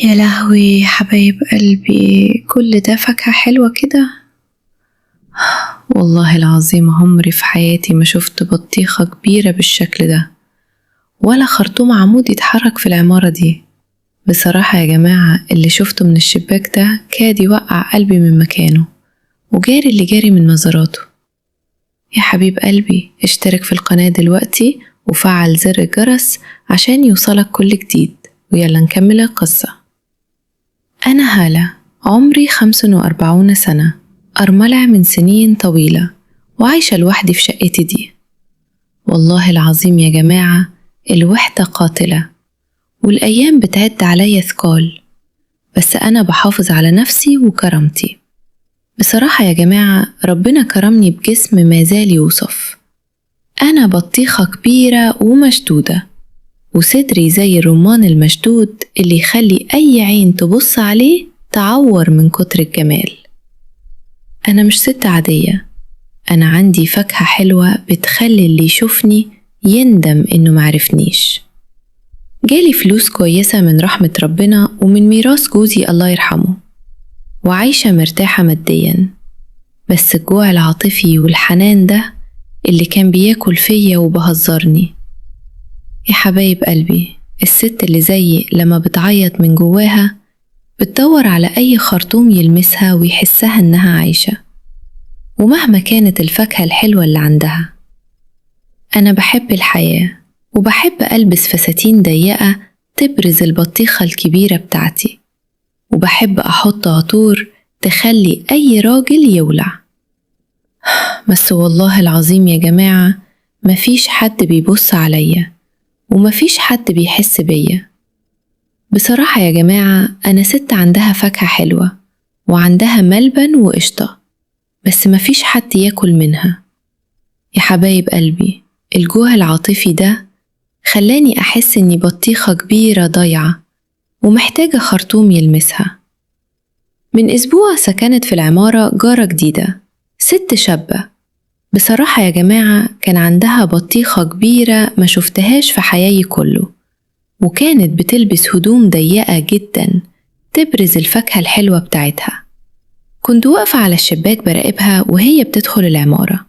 يا لهوي حبايب قلبي، كل ده فاكهة حلوة كده؟ والله العظيم عمري في حياتي ما شفت بطيخة كبيرة بالشكل ده، ولا خرطوم عمود يتحرك في العمارة دي. بصراحة يا جماعة اللي شفته من الشباك ده كاد يوقع قلبي من مكانه، وجاري اللي جاري من نظراته. يا حبيب قلبي اشترك في القناة دلوقتي وفعل زر الجرس عشان يوصلك كل جديد، ويلا نكمل القصة. أنا هالة، عمري 45 سنة، أرملة من سنين طويلة، وعايشة لوحدي في شقتي دي. والله العظيم يا جماعة الوحدة قاتلة، والأيام بتعد عليا ثقال، بس أنا بحافظ على نفسي وكرامتي. بصراحة يا جماعة ربنا كرمني بجسم ما زال يوصف. أنا بطيخة كبيرة ومشدودة، وصدري زي الرمان المشدود اللي يخلي أي عين تبص عليه تعور من كتر الجمال. أنا مش ست عادية، أنا عندي فاكهة حلوة بتخلي اللي يشوفني يندم إنه معرفنيش. جالي فلوس كويسة من رحمة ربنا ومن ميراث جوزي الله يرحمه، وعايشة مرتاحة ماديا، بس الجوع العاطفي والحنان ده اللي كان بياكل فيا وبهزرني. يا حبايب قلبي، الست اللي زيي لما بتعيط من جواها بتدور على أي خرطوم يلمسها ويحسها إنها عايشة، ومهما كانت الفاكهة الحلوة اللي عندها. أنا بحب الحياة، وبحب ألبس فساتين ضيقة تبرز البطيخة الكبيرة بتاعتي، وبحب أحط عطور تخلي أي راجل يولع. بس والله العظيم يا جماعة مفيش حد بيبص عليا، ومفيش حد بيحس بيا. بصراحة يا جماعة أنا ست عندها فاكهة حلوة وعندها ملبن وقشطة، بس مفيش حد ياكل منها. يا حبايب قلبي، الجوع العاطفي ده خلاني أحس إني بطيخة كبيرة ضايعة ومحتاجة خرطوم يلمسها. من أسبوع سكنت في العمارة جارة جديدة، ست شابة. بصراحة يا جماعة كان عندها بطيخة كبيرة ما شفتهاش في حياتي كله، وكانت بتلبس هدوم ضيقة جدا تبرز الفاكهة الحلوة بتاعتها. كنت واقفة على الشباك براقبها وهي بتدخل العمارة،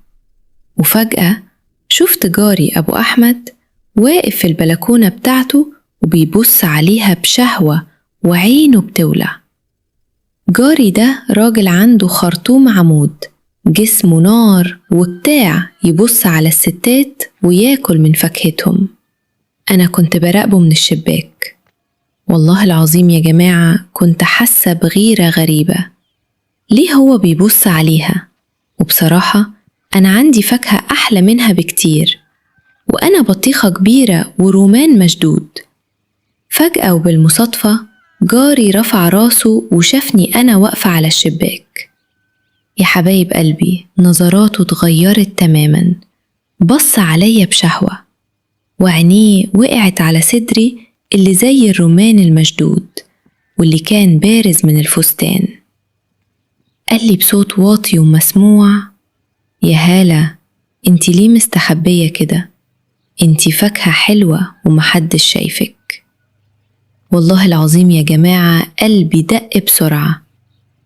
وفجأة شفت جاري أبو أحمد واقف في البلكونة بتاعته وبيبص عليها بشهوة وعينه بتولع. جاري ده راجل عنده خرطوم عمود، جسمه نار وبتاع، يبص على الستات وياكل من فاكهتهم. أنا كنت براقبه من الشباك. والله العظيم يا جماعة كنت حاسة بغيرة غريبة، ليه هو بيبص عليها؟ وبصراحة أنا عندي فاكهة أحلى منها بكتير، وأنا بطيخة كبيرة ورومان مشدود. فجأة وبالمصادفة جاري رفع راسه وشافني أنا واقفة على الشباك. يا حبايب قلبي نظراته اتغيرت تماما، بص عليا بشهوة، وعينيه وقعت على صدري اللي زي الرومان المشدود واللي كان بارز من الفستان. قال لي بصوت واطي ومسموع: يا هالة انتي ليه مستخبية كده؟ انتي فاكهة حلوة ومحدش شايفك. والله العظيم يا جماعة قلبي دق بسرعة،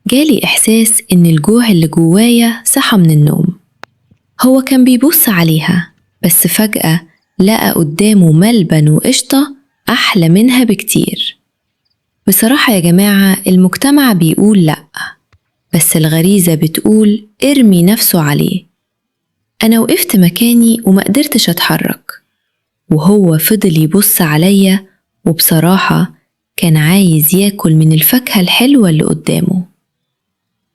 جالي إحساس إن الجوع اللي جوايا صحى من النوم. هو كان بيبص عليها، بس فجأة لقى قدامه ملبن وقشطة أحلى منها بكتير. بصراحة يا جماعة المجتمع بيقول لأ، بس الغريزة بتقول ارمي نفسه عليه. أنا وقفت مكاني وما قدرتش أتحرك، وهو فضل يبص عليا، وبصراحة كان عايز ياكل من الفاكهة الحلوة اللي قدامه.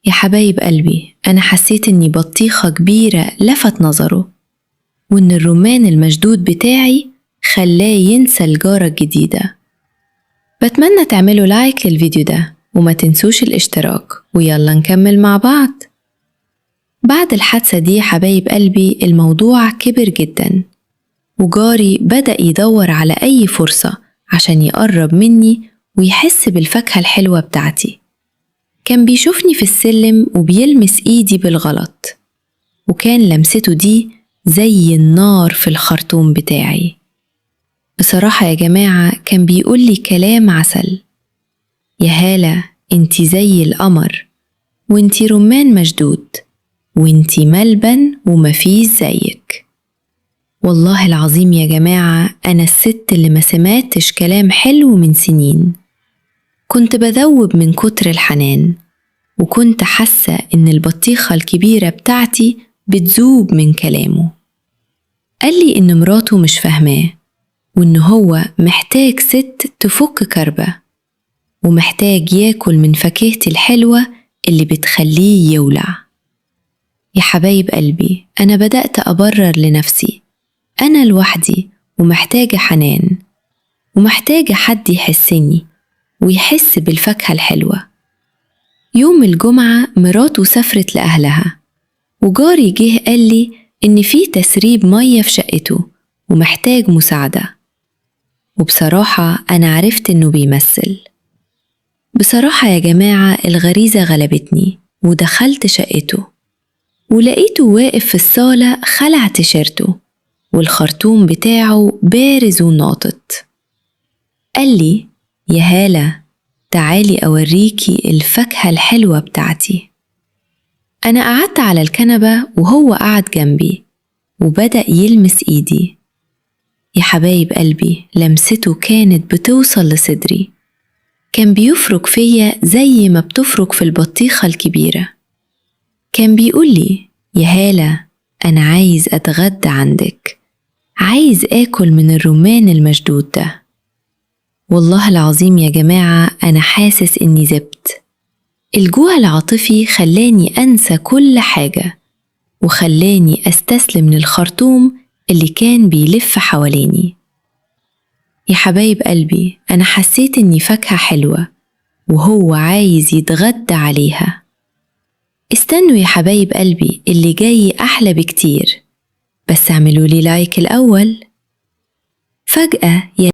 يا حبايب قلبي أنا حسيت إني بطيخة كبيرة لفت نظره، وإن الرمان المشدود بتاعي خلاه ينسى الجارة الجديدة. بتمنى تعملوا لايك للفيديو ده وما تنسوش الاشتراك، ويلا نكمل مع بعض. بعد الحادثة دي حبايب قلبي الموضوع كبر جدا، وجاري بدأ يدور على أي فرصة عشان يقرب مني ويحس بالفاكهة الحلوة بتاعتي. كان بيشوفني في السلم وبيلمس إيدي بالغلط، وكان لمسته دي زي النار في الخرطوم بتاعي. بصراحة يا جماعة كان بيقول لي كلام عسل، يا هالة انتي زي القمر، وانتي رمان مشدود، وانتي ملبن ومفيش زيك. والله العظيم يا جماعة أنا الست اللي ما سمعتش كلام حلو من سنين. كنت بذوب من كتر الحنان، وكنت حاسة إن البطيخة الكبيرة بتاعتي بتذوب من كلامه. قال لي إن مراته مش فاهماه، وإن هو محتاج ست تفك كربة، ومحتاج ياكل من فاكهتي الحلوة اللي بتخليه يولع. يا حبايب قلبي، أنا بدأت أبرر لنفسي، أنا لوحدي ومحتاجة حنان، ومحتاجة حد يحسني ويحس بالفاكهة الحلوة. يوم الجمعة مراته سافرت لأهلها، وجاري جه قال لي إن في تسريب مية في شقته ومحتاج مساعدة. وبصراحة أنا عرفت إنه بيمثل. بصراحة يا جماعة الغريزة غلبتني ودخلت شقته، ولقيته واقف في الصالة خلع تيشيرته والخرطوم بتاعه بارز وناطط. قال لي يا هالة تعالي أوريكي الفاكهة الحلوة بتاعتي. أنا قعدت على الكنبة وهو قعد جنبي وبدأ يلمس إيدي. يا حبايب قلبي، لمسته كانت بتوصل لصدري، كان بيفرك فيا زي ما بتفرك في البطيخة الكبيرة. كان بيقول لي يا هالة أنا عايز أتغدى عندك، عايز آكل من الرمان المشدود ده. والله العظيم يا جماعة أنا حاسس إني زبت. الجوع العاطفي خلاني أنسى كل حاجة، وخلاني أستسلم للخرطوم اللي كان بيلف حواليني. يا حبايب قلبي، أنا حسيت إني فاكهة حلوة وهو عايز يتغدى عليها. استنوا يا حبايب قلبي، اللي جاي أحلى بكتير، بس اعملوا لي لايك الأول. فجأة يا